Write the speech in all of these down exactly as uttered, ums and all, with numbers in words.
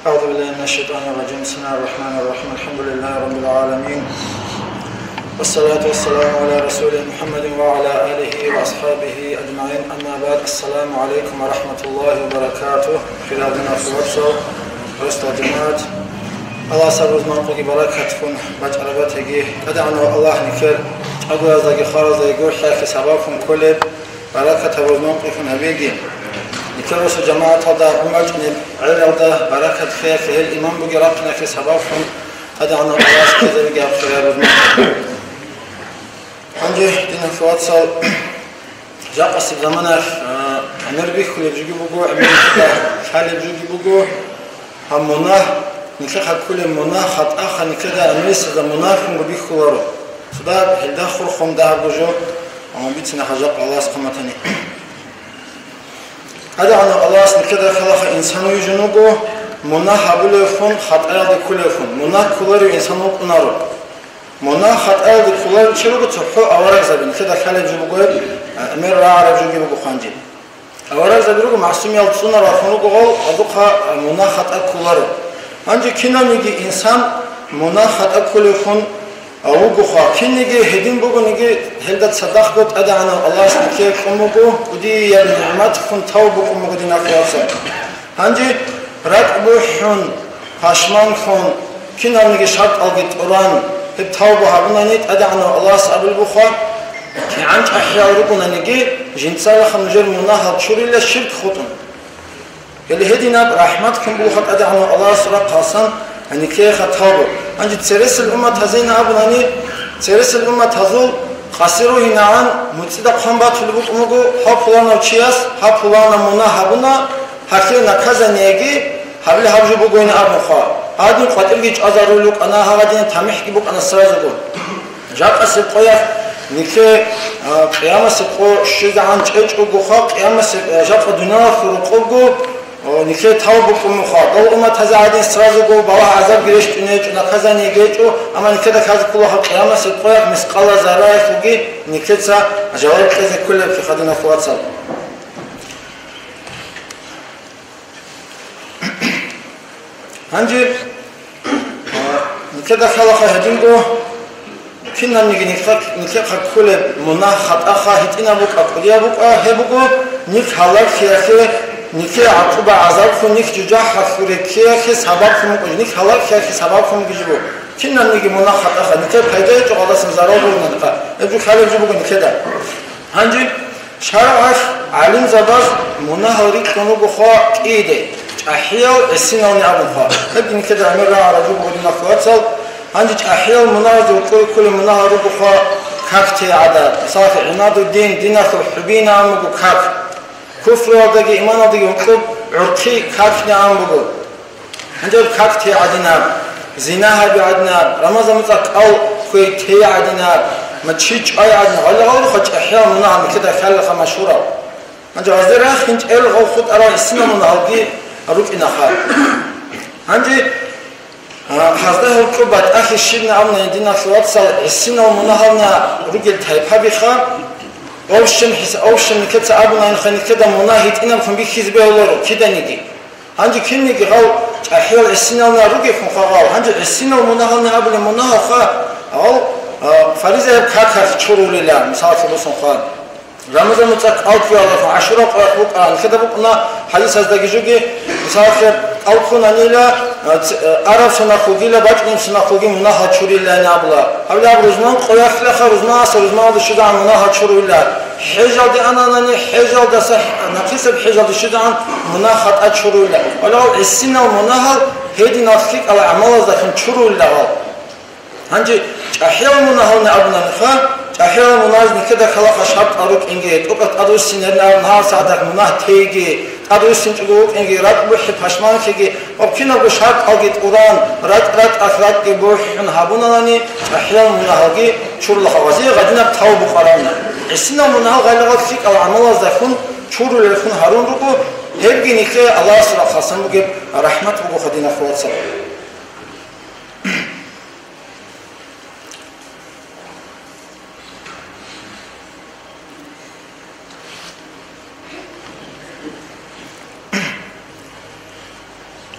أعوذ بالله من الشيطان الرجيم. بسم الله الرحمن الرحيم. الحمد لله رب العالمين. والصلاة والسلام على رسوله محمد وعلى آله وأصحابه أجمعين. أما بعد. السلام عليكم ورحمة الله وبركاته. Хириял динул вацал, росдал жамагӀат. Аллагьас гьаб рузман къоги баракатгун бачӀараб батаги, ТӀадегӀанав Аллагь никер чӀагояздаги хвараздаги гурхӀиялъе сабаблъун кколеб баракатаб рузман къоги гьабеги. Никер росу жамагӀаталда гӀумачӀнеб гӀелалда баракат хиялъе, гьел иман бугеб рахъиналъе сабаблъун ТӀадегӀанав Аллагьас ккезабиги гьаб хириял рузман. Гьанже, динул вацал, жакъасеб заманалъ, а, гӀемер бихьулеб жоги буго, гӀемер лъалеб жоги буго. Гьаб мунагь, нилъехъа кколеб мунагь, хатӀаха нилъеда гӀемерисезда мунагьлъун бихьуларо. Цо дагь гьелда хурхун дагьабго жо, амма бицина гьаб жакъа Аллагьас хъаматани. ТӀадегӀанав Аллагьас нилъеда хьалаха инсан вижун вуго, мунагь гьабулевхун, хатӀаялде кколевхун, мунагь кколарев инсан вукӀунаро. Мунагь хатӀаялде кколарев чи руго цохӀо аварагзаби, нилъеда хьалеб жо буго гьеб, а, гӀемер рагӀараб жоги буго хъанжи. Аварагзаби руго, магӀсумиял цӀунараллъун руго гъол, гьазухъа, а, мунагь хатӀа кколаро. Гьанже кинавниги инсан мунагь хатӀа кколевхун, а, вугоха, кинниги гьедин бугониги, гьелда цадахъго ТӀадегӀанав Аллагьас нилъее кьун буго, кӀудияб нигӀматгун тавбу букӀун буго, динул вацал. Гьанже ракӀ бухӀун, пашманлъун, киналниги шартӀалги тӀуран, гьеб тавба гьабунани, ТӀадегӀанав Аллагьас абулеб буха, кигӀан чӀахӀиял ругонаниги, жинцаялъа нужер мунагьал чурила ширк хутӀун. Гьеле гьединаб рахӀмат ккун бугоха ТӀадегӀанав Аллагьасул рахъалъан гьаникеха тавба. Гьанже цересел умматазейин абунани, цересел умматазул къаси ругьинагӀан муцӀида хъван батулеб букӀун буго, гьав пуланав чияс гьав пуланаб мунагь гьабуна, гьалъие наказаниеги гьабли гьаб жо бугойин абунха, гьадин къватӀирги чӀвазарулел рукӀана, гьагадин тамихӀги букӀана сразуго. Жакъасеб къоялъ нилъе, а, къиямасеб къо щвезегӀан чӀечӀогоха, къиямасеб, а, жакъа дуниялалъул рокъобго, о, нилъе тавбу букӀун буха. Дол умматазе гьадин сразуго балагь-гӀазабги рещтӀуней гьечӀо, наказание гьечӀо, амма нилъеда хьазе кколаха къиямасеб къоялъ мискъала зарраялъулги нилъеца жаваб кьезе кколеб хихадиналъул вацал. Гьанже, а, нилъеда хьалаха гьединго, кинабниги нилъе-, нилъехъа кколеб мунагь хатӀаха гьитӀинаб букӀа, кӀудияб букӀа, гьеб буго нилъ гьалаклъиялъе, нилъее гӀакъуба-гӀазаб ккун, нилъ жужахӀалъуре ккеялъе сабаблъун букӀа, нилъ гьалаклъиялъе сабаблъун бугеб жо буго. Кинабниги мунагь хатӀаха, нилъее пайда гьечӀо, гьадасан зарал гурони нилъехъа. Гьеб жо лъалеб жо буго нилъеда. Гьанже шаргӀалъ гӀалимзабаз мунагьал рикьун руго хва кӀиде, чӀахӀиял, гӀисинални абун хва. Гьебги нилъеда гӀемер рагӀараб жо буго, динул вацал. Гьанже чӀахӀиял мунагьазда гьоркьор кколел мунагьал руго хва как тей гӀадаб. Мисалалъе, гӀимадуддин, диналъул хӀубиин абун буго как. Куфруялдаги иманалдаги гьоркьоб гӀурхъи какни абун буго. Гьанже как тей гӀадинаб, зина гьаби гӀадинаб, Рамазан муцӀа кӀал кквей тей гӀадинаб, ма чи чӀвай гӀадинаб, гьале гьал руха чӀахӀиял мунагьал нилъеда хьалаха машгьурал. Гьанже гьазде рахинчӀел гьал хутӀарал гӀисинал мунагьалги рукӀинаха. Гьанже, а, гьазда гьоркьоб батӀалъи щибни абуна, динул вацал, гӀисинал мунагьална ругел тайпабиха, овщем хӀис-, овщем нилъеца абунайинха, нилъеда мунагь гьитӀинаб хун бихьизе бегьуларо киданиги. Гьанже кинниги гьал чӀахӀиял гӀисинална ругехун хва гьал. Гьанже гӀисинал мунагьални абулеб мунагьалха гьал, а, фаризаяб какалъ чурулила, мисалалъе босун хва. Рамазан муцӀа кӀал кквеялдалъун, ГӀашура къоялъ букӀа, нилъеда букӀуна хӀадисаздаги жоги, мисалалъе, кӀал ккунанила, а, ц-, а, араб соналъулгила, бачӀунеб соналъулги мунагьал чурилани абула. Гьабилаб рузман къоялъулаха, рузманаса рузманалда щвезегӀан мунагьал чурулила. ХӀежалде ананани, хӀежалдаса нахъисеб хӀежалде щвезегӀан мунагь хатӀа чурулила. Валлагь, гӀисинал мунагьал гьединал лъикӀал гӀамалаздалъун чурулила гьал. Гьанже чӀахӀиял мунагьални абунаниха, чӀахӀиял мунагьаз нилъеда хьалаха шартӀал рукӀинги, тӀокӀаб тӀадвуссинарин абун гьал сагӀаталъ мунагь тейги, тӀадвуссинчӀого вукӀинги, ракӀ бухӀи, пашманлъиги, ва кинабго шартӀалги тӀуран, ракӀ-ракӀалъ ракӀги бухӀун гьабуналани, чӀахӀиял мунагьалги чурулаха, гьазие гьадинаб тавбу къаравна. ГӀисинал мунагьал гъайлагъал лъикӀал гӀамалаздалъун чурулеллъун гьарун руго, гьебги нилъее Аллагьасул рахъалъан бугеб рахӀмат бугоха, динул вацал.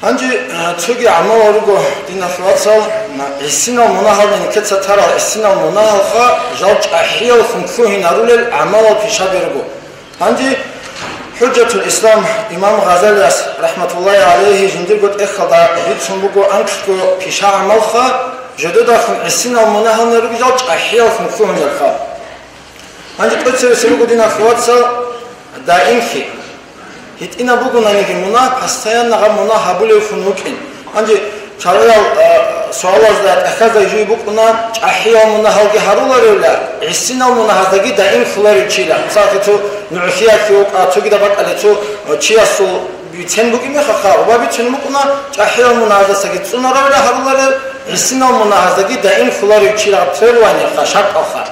Гьанже, э, цоги гӀамалал руго, диналъул вацал, м, гӀисинал мунагьалда никеца тарал гӀисинал мунагьалха жал чӀахӀиялхун лъугьинарулел гӀамалал пишаби руго. Гьанже ХӀужатул Ислам имам Гъазалияс, рахӀматуллагьи гӀалайгьи, жиндирго тӀехьалда бицун буго анкьго пиша-гӀамалха, жодедалъун гӀисинал мунагьални руго жал чӀахӀиялхун лъугьинарха. Гьанже тӀоцебесеб буго, диналъул вацал, даимлъи. ГьитӀинаб бугонаниги мунагь, постоянно гьаб мунагь гьабулевлъун вукӀин. Гьанже чагӀиял, а, суалазда тӀахьазда жуй букӀуна, чӀахӀиял мунагьалги гьаруларевла, гӀисинал мунагьаздаги даимлъуларев чила. Мисалги, цо нугӀлъиялъе вукӀа, цогидаб бакӀалде цо, а, чиясул бицен букӀин мехаха, гъоба бицун букӀуна, чӀахӀиял мунагьаздасаги цӀунаревла гьаруларев, гӀисинал мунагьаздаги даимлъуларев чила, требованиеха, шартӀалха.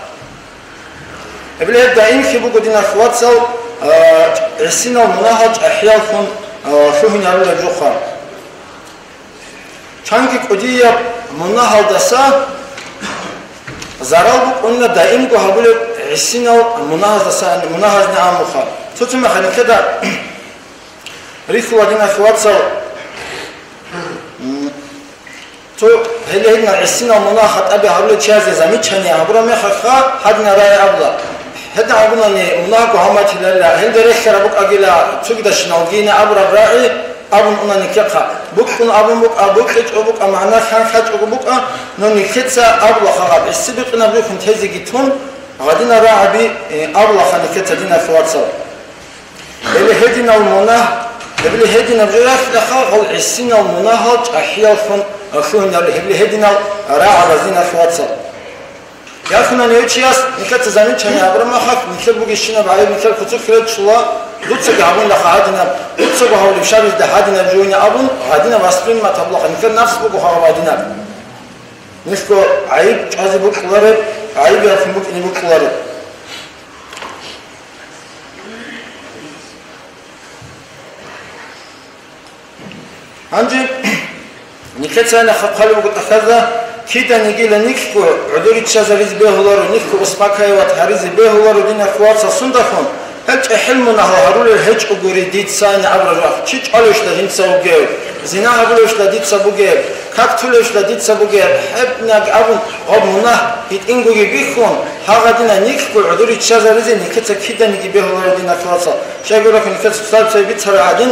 Гьеб гьеб даимлъи буго, диналъул вацал, а, гӀисинал мунагьал чӀахӀиялхун, а, лъугьинарулеб жуха. Чанги кӀудияб мунагьалдаса зарал букӀуна даимго гьабулеб гӀисинал мунагьаздаса, мунагьазни амуха. Цо-цо мехалъ нилъеда рихьула, диналъул вацал, м, Цо гьеле гьединал гӀисинал мунагь хатӀаби гьабулел чиязе замечание гьабураб мехалъха, гьадинал рагӀи абула. Гьедин абунани мунагьго гьаматилалла, гьелда рехьараб букӀагила цогидашиналгине абураб рагӀи абун уна никеха. БукӀун абун букӀа, букӀичӀо букӀа, магӀна хъан хъачӀого букӀа, но никеца абулаха гьаб, гӀиси бикъинаб рухӀун тезеги тун, гьадинал рагӀаби, э, абулаха никеца, диналъул вацал. Гьеле гьединал мунагь, гьебли гьединаб жо яхъ-, яхъа гъол гӀисинал мунагьал чӀахӀиялхун лъугьинарел гьебли гьединал рагӀабазин ахлуцал. Яхъинан гьев чияс нилъеца замечание гьабураб мехалъ, нилъер бугещинаб гӀайиб нилъер куцалъ речӀчӀула, дуцаги гьабунилаха гьадинаб, дуцаго гьавулеб шабизда гьадинаб жугьине абун, гьадинаб воспринимать гьабулаха, нилъер нафс буго гьав гьадинаб. Нилъго гӀайиб чӀвазе букӀулареб, гӀайиб яхъун букӀине букӀулареб. Гьанже нилъеца гьанахъа хъвалеб буго тӀахьазда, киданигила нилъго гӀодор риччазаризе бегьуларо, нилъго успокаивать гьаризе бегьуларо, дин ахвалца сундахун, гьел чӀехӀел мунагьал гьарулел гьечӀогури дица ин абураб рахъ, чи чӀвалевщина жинца вугев, зина гьабулевщина дица бугев, как тулевщина дица бугев, гьеб наг абун, гъаб мунагь гьитӀингоги бихьун, гьагъадина нилъго гӀодор риччазаризе нилъеца киданиги бегьуларо, дин ахвалца. Щайгурехъ нилъеца цоцазда цебе бицараб гӀадин,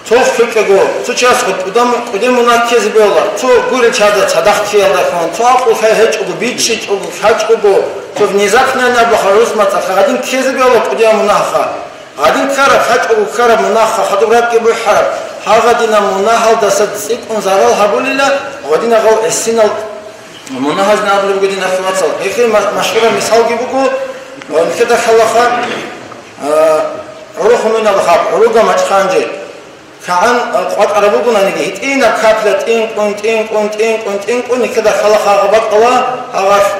цо хутӀего, цо час хутӀ-, кӀудам-, кӀудин мунагь ккезе бегьула, цо гурел чагӀазда цадахъ ккеялдахун, цо гӀакълу гьечӀого, бичӀчӀичӀого, хъачӀого, цо внезапно абулаха гӀурус мацӀалъ гьадин ккезе бегьула кӀудиял мунагьха. Гьадин ккараб, хъачӀого ккараб мунагьха, хадуб ракӀги бухӀараб, гьагъадинаб мунагьалдаса цӀикӀкӀун зарал гьабулила, гъодинагъал гӀисинал мунагьазни абулеб буго, дин ахвалцал. Гьехие ма-, машгьураб мисалги буго, ва нилъеда хъалаха, а, гӀурухъ гьунунал хаб, гӀуруга мачӀхъанже. КагӀан, а, къватӀараб бугонаниги, гьитӀинаб капля тӀинкӀун, тӀинкӀун, тӀинкӀун, тӀинкӀун, нилъеда хъалаха гьаб бакӀала, гьагъалъ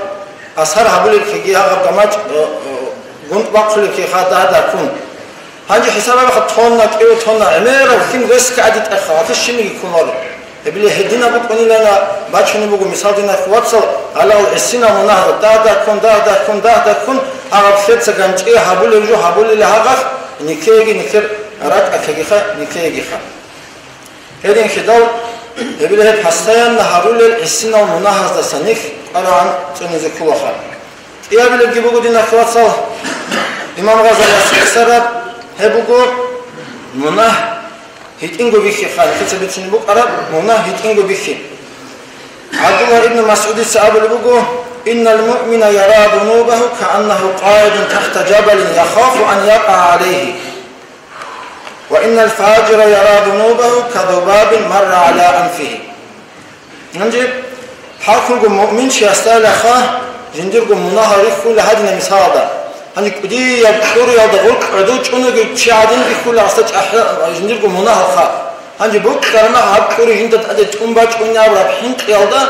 асар гьабулеб ккеги, гьагъаб гамачӀ, а, а, гунтӀ бахъулеб ккеха дагьа-дагьккун. Гьанже хӀисаб гьабаха, тонна, кӀиго тонна, гӀемераб хин рес ккади тӀаха, гьатӀи щибниги кколаро. Гьебли гьединаб букӀунилана бачунеб буго, мисал, дин ахвалцал, гьалагъул гӀисинал мунагьал дагь-дагьккун, дагь-дагьккун, дагь-дагьккун, гьагъаб лъеца ганчӀи гьабулеб жо гьабулила гьагъалъ, никеги никер ракӀалъагиха, никегиха. Гьединлъидал, гьебли гьеб постоянно гьарулел гӀисинал мунагьаздаса нилъ къварагӀан цӀунизе кколаха. КӀиабилебги буго, дин ахвалцал, имам Гъазалияс хӀисараб, гьеб буго мунагь гьитӀинго бихьиха, нилъеца бицунеб букӀараб мунагь гьитӀинго бихьи. ГӀабдулла ибн МасгӀудица абулеб буго: «Иннал муъмина яра зунубагьу кааннагьу къаидун тахта жабалин яхафу ан якъа гӀалайгьи». «Ва иннал фажира яра зунубагьу кадубабин марра гӀала анфигьи». Гьанже хӀалхунго муъминчиясда лаха жиндирго мунагьал рихьула гьадина мисалда. Гьанже кӀудияб кьуриялда гъуркь гӀодов чӀунуги чи гӀадин рихьула гьасда чӀахӀи-, жиндирго мунагьалха. Гьанже букӀараб мехалъ гьаб кьури жинда тӀаде тӀун бачӀунеб абураб хӀинкъиялда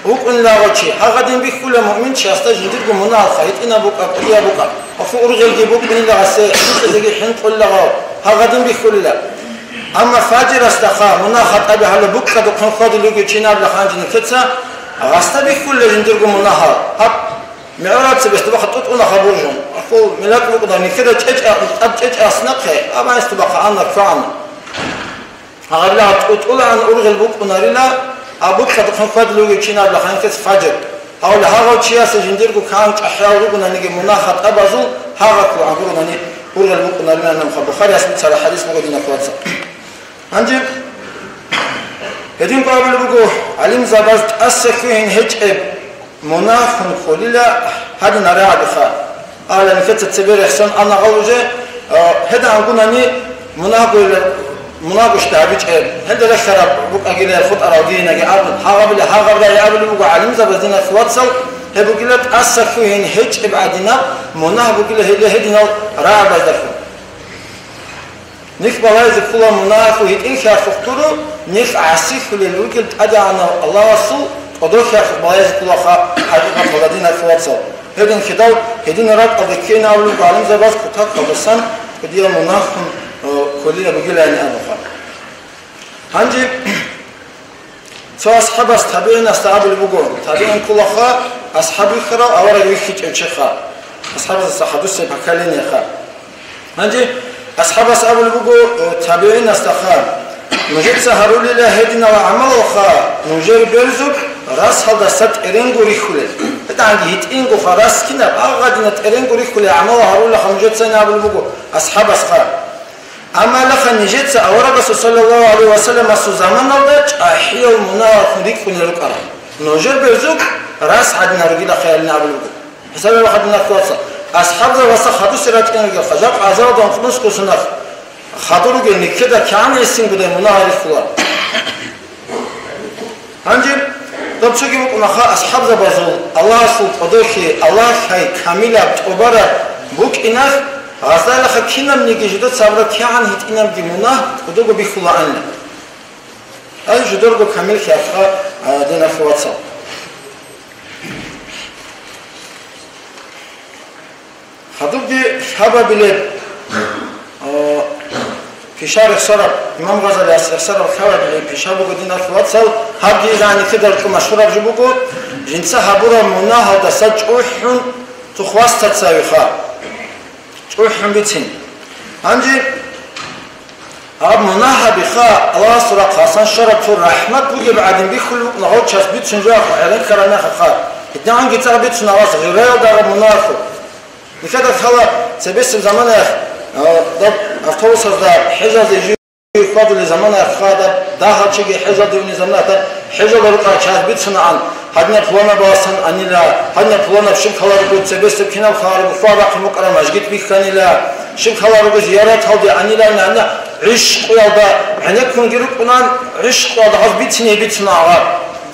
вукӀунелаго чи, гьагъадин бихьула муъминчиясда жиндирго мунагьалха, гьитӀинаб букӀа, кӀудияб букӀа. Гьалъул ургъелги букӀунила гьасде, хӀинкъизеги хӀинкъулила гьав, гьагъадин бихьулила. Амма фажирасдаха мунагь хатӀаби гьалаб букӀадухъан хьвадулев вугев чинабла ханжи нилъеца гьасда бихьулила жиндирго мунагьал. Гьаб мигӀраб цебесда баха тӀутӀуна хабуржун. Ахул милат букӀуна нилъеда чӀечӀа, тӀад чӀечӀа аснахъе, аб гьанистабаха анна квана. Гьаб тӀутӀулаан ургъел букӀунарила, гьаб букьадухъан хьвадулев вугев чинаб лаханкес фажр. Гьавла гьагъав чиясе жиндирго кан чӀахӀиял ругонаниги мунагь-хатӀабазул гьагъаклъун гӀагурунани ургъел букӀунарилан нухъа. Бухарияс бицараб хадис буго, диналъул вацал. Гьанже гьединго абулеб буго, гӀалимзабаз тӀаса хьвегьин гьечӀеб мунагьун кколила гьадин арагӀабиха. Гьале нилъеца цебе рехсон ана гъал уже, а, гьедин гьагунани мунагьгойила, мунагьгущ дагьабичӀеб, гьелда рехсараб букӀагила хутӀарал диенаги абун, гьагъабила гьагъаб рагӀи абулеб буго гӀалимзабаз, диналъул вацал, гьеб бугила тӀаса хьвегьин гьечӀеб гӀадинаб мунагь бугила гьеле гьединал рагӀабаздалъун. Нилъ балагьизе ккола мунагьалъул гьитӀинлъиялъухъ гуро, нилъ гӀасилъулел ругел ТӀадегӀанав Аллагьасул кӀодолъиялъухъ балагьизе кколаха хӀакъикъаталда, диналъул вацал. Гьединлъидал гьединал ракӀалде ккеян абулеб гӀалимзабаз кутакалдасан кӀудиял мунагьун, э, кколила бугилани абуха. Гьанже цо асхӀабас табигӀинасда абулеб буго, табигӀин кколаха асхӀаб вихьарав авараг вихьичӀев чеха, асхӀабаздаса хадусеб поколениеха. Гьанже асхӀабас абулеб буго, э, табигӀинасдаха: «Нужеца гьарулила гьединал гӀамалалха, нужер берзуб расалдаса тӀеренго рихьулел». ГьетӀанги гьитӀингоха рас кинаб, агъадина тӀеренго рихьулел гӀамал гьарулаха нужецайин абулеб буго асхӀабасха. Амма лаха нижеца аварагасул, саллаллагьу гӀалайгьи ва салламасул, заманалда чӀахӀиял мунагьалъун рикӀкӀунел рукӀарал. Нужер берзуб рас гьадин гьаругилаха, гьалин абулеб буго. ХӀисабе бахъа, диналъул вацал. АсхӀабзабазда хадусе рачӀинаргелха, жакъа азаралда ункънусго сунат хадур ругел никеда кигӀан гӀисинго дай мунагь гьарихьула. Гьанже доб цоги букӀунаха асхӀабзабазул Аллагьасул кӀодолъи, Аллагьлъай камилаб, тӀубараб букӀиналъ, гъаздайлаха кинабниги жидеца абураб кигӀан гьитӀинабги мунагь кӀодого бихьулаанила. Гьай жидерго камиллъиялъха, а, диналъул вацал. Гьадубги лъабабилеб, а, пиша рехсараб, имам Гъазалияс рехсараб лъабабилеб пиша буго, диналъул вацал, гьабги изани кидар чӀумашураб жо буго, жинца гьабураб мунагьалдаса чӀухӀун цо хвастацавиха. ЧӀухӀун бицин. Гьанже гьаб мунагьабиха Аллагьасул рахъалъан щвараб цо рахӀмат бугеб гӀадин бихьулеб букӀуна гъов час бицун жоялъул гӀенеккараб мехалъха. Гьединанги цӀакъ бицуна Аллагьас гъирраялда гьаб мунагьалъул. Нилъеда лъала цебесеб заманаялъ, а, даб автобусазда хӀежалде жив хьвадулел заманаялъха, дагьал чиги хӀежалде унел заманаялъ, хӀежалда рукӀарал час бицунаан, гьадинаб пуланаб баласан анила, гьадинаб пуланаб щиб ккаларого, цебесеб кинаб ккаларого, лъугӀа-бахъин букӀараб мажгит бихьанила, щиб ккаларого зияраталде анила, нана гӀишкъуялда гӀенеккунги рукӀунан, гӀишкъуялда гьаз бицине бицуна гьаб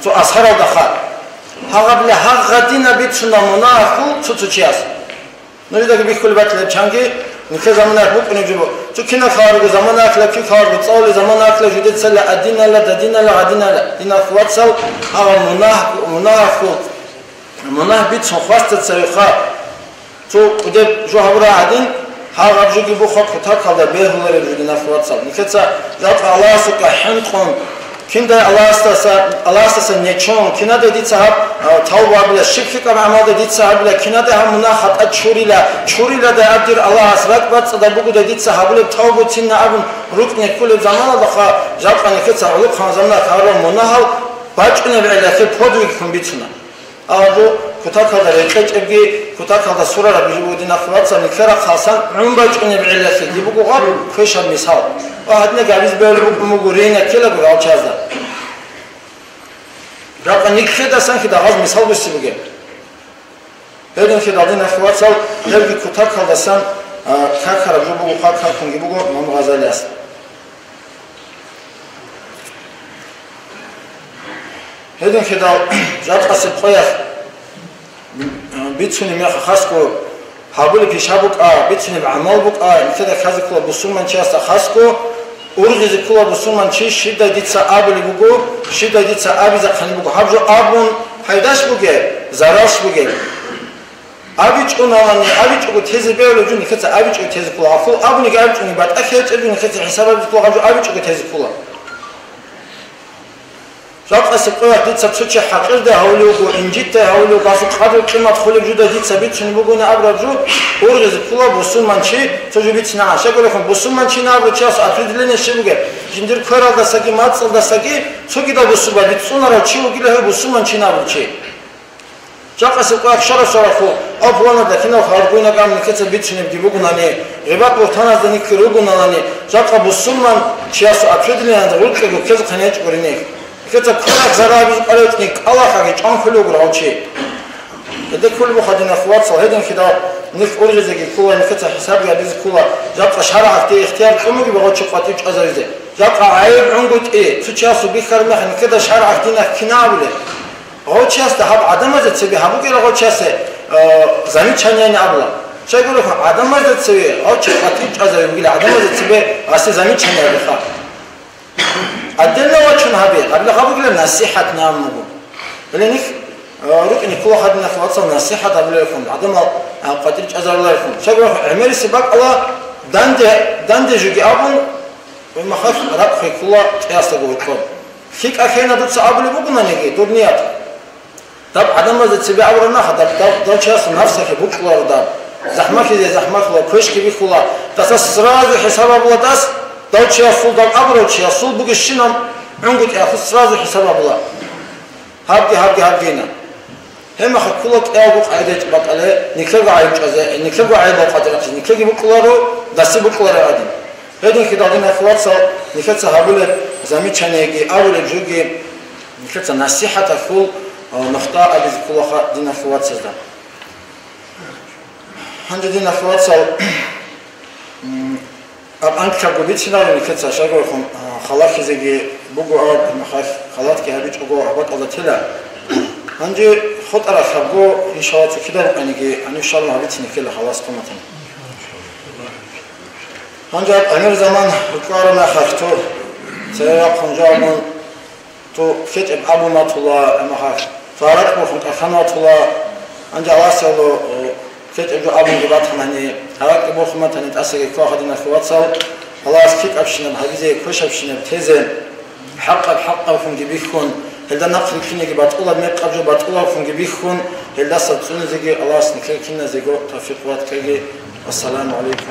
цо асаралдаха. Гьагъабила гьагъадина бицуна мунагьалъул цо-цо чияс. Нужедаги бихьулеб батила чанги, нилъер заманаялъ букӀунеб жо буго. Цо кинаб ккаларого заманаялъ, киб ккаларого цӀалулеб заманаялъ, жидецала адинала, дадинала, гьадинала. Диналъул вацал, гьав мунагь, мунагьалъул, мунагь бицун хвастацавиха. Цо кӀудеб жо гьабураб гӀадин, гьагъаб жоги буха кутакалда бегьулареб жо, диналъул вацал. Нилъеца жакъа Аллагьасукьа хӀинкъун, киндай Аллагьасдаса, Аллагьасдаса нечон, кинадай дица гьаб, а, тавба гьабила, щиб лъикӀаб гӀамалдай дица гьабила, кинадай гьаб мунагь-хатӀа чурила, чуриладай аб дир Аллагьас ракӀбацӀцӀадаб бугодай дица гьабулеб тавбуцинна абун рукӀине кколеб заманалдаха, жакъа нилъеца гӀолохъан замана ккарал мунагьал бачӀунеб гӀелалъе подвигхун бицуна. Гьаб жо кутакалда рекъечӀебги, кутакалда сурараб жо буго, диналъул вацал, нилъер рахъалъан гӀун бачӀунеб гӀелалъе диб буго гьаб квешаб мисал. Ва гьадинаб гьабизе бегьулеб букӀун буго рейна ккелаго ралчазда. Жакъа нилъедасанги дагьаз мисал буссин бугеб. Гьединлъидал, диналъул вацал, гьебги кутакалдасан, а, какараб жо буго, какунги буго имам Гъазалияс. Гьединлъидал жакъасеб къоялъ бицунеб мехалъ хасго гьабулеб пиша букӀа, бицунеб гӀамал букӀа, нилъеда лъазе ккола бусурманчиясда хасго, ургъизе ккола бусурманчи, щибдай дица абулеб буго, щибдай дица абизехъани буго, гьаб жо абун пайдаш бугеб, заралш бугеб. АбичӀунани, абичӀого тезе бегьулеб жо нилъеца абичӀого тезе ккола, гьаб хъул абуниги абичӀони батӀа хӀечӀеб жо нилъеца хӀисаб гьабизе ккола, гьаб жо абичӀого тезе ккола. Жакъасеб къоялъ дица цо чи хӀакъирдай гьавулев вуго, инжитдай гьавулев вуго, гьасул къадру-къимат холеб жо дица бицунеб бугони абураб жо, ургъизе ккола бусурманчи цо жо бицинегӀан. Щайгурелъул бусурманчи абурав чиясул определение щиб бугеб? Жиндир квералдасаги мацӀалдасаги цогидал бусурба бицунарав чи вугила гьев бусурманчи абурав чи. Жакъасеб къоялъ щара-щарахъул, гьав пуланазда киналха гьаргуйнаган никеца бицунебги бугунани, гъибат-бугьтаназда нилъги ругуналани, жакъа бусурман чиясул определениеда гъоркье руккезехъин гьечӀогури нилъ. Никеца кверахъ зарал гьабизе къваригӀунани кӀалахъаги чӀван кколев вуго гьав чи. Гьедин кколеб буго, динахъ вацал, гьединлъидал нилъ ургъизеги ккола, никеца хӀисабги гьабизе ккола, жакъа шаргӀалъ дие ихтияр кьун бугеб гьав чи къватӀив чӀвазавизе. Жакъа гӀайиб гӀунгутӀи цо чиясул бихьараб мехалъ никеда шаргӀалъ динахъ кинабулеб? Гъов чиясда гьаб гӀадамазда цебе гьабугел гъов чиясе, э, замечание абула. Щайгурелъул гӀадамазда цеве гъов чи къватӀив чӀвазаве вугила, гӀадамазда цебе гьасе замечание абиха. Отдельно вачун гьабе, гьабила гьабугила насихӀат нам буго. Гьеле нилъ, э, рукӀине ккола, динахъ вацал, насихӀат гьабуларехун, гӀадамал, э, къватӀив чӀвазаруларехун. Щайгурелъул гӀемерисеб бакӀала данде, данде жуги абун, ва махалъ ракӀ хвеккула кӀиясдаго гьоркьоб. ЛъикӀа хьена дуца абулеб бугонаниги, дур ният. Даб гӀадамазда цебе абураб мехалъ, даб, даб, дав чиясул напсалъе букӀуларо даб. ЗахӀмалъизе захӀмалъула, квешги бихьула. Даса сразу хӀисаб абула дас, дав чиясул, даб абурав чиясул бугебщинаб гӀунгутӀиялъул сразу хӀисаб абула. Гьабги, гьабги, гьабгина. Гьеб мехалъ ккола кӀиялго къагӀида батӀале, никего гӀайиб чӀвазе, никего гӀайибал къватӀирахъизе, никеги букӀуларо, дасги букӀуларо гӀадин. Гьединлъидал, динахъ вацал, никеца гьабулеб замечаниеги, абулеб жоги, никеца насихӀаталъул, а, нухда абизе кколаха динахъ вацазда. Гьанже, динахъ вацал, м, Гьаб анкьабго бицинаро никеца, щайгурелъул, а, халахизеги буго аб, махалъ халатги гьабичӀого гьаб бакӀалда тела. Гьанже хутӀаралъабго, иншалла, цо кидаго къаниги гьанив щалун гьабицин ккела халас хъуматан. Гьанже гьаб гӀемер заман рукӀараб мехалъ, цо цере рахъун жавабун, Ту кечӀеб абун ватула, амма гьаб, цо гьаракь бухун тӀасан ватула, гьанже Аллагьас гьало, о, кечӀеб жо абунги батанани, гьаракь бухун батани тӀасаги ккола, динахъ вацал, Аллагьас лъикӀабщинаб гьабизе, квешабщинаб тезе, хӀакъаб хӀакъабхунги бихьун, гьелда нахъ рилълъинеги батӀулаб, мекъаб жо батӀулабхунги бихьун, гьелдаса цӀунизеги Аллагьас нилъер киназего тавфикъ ватаги. Ассаламу гӀалайкум.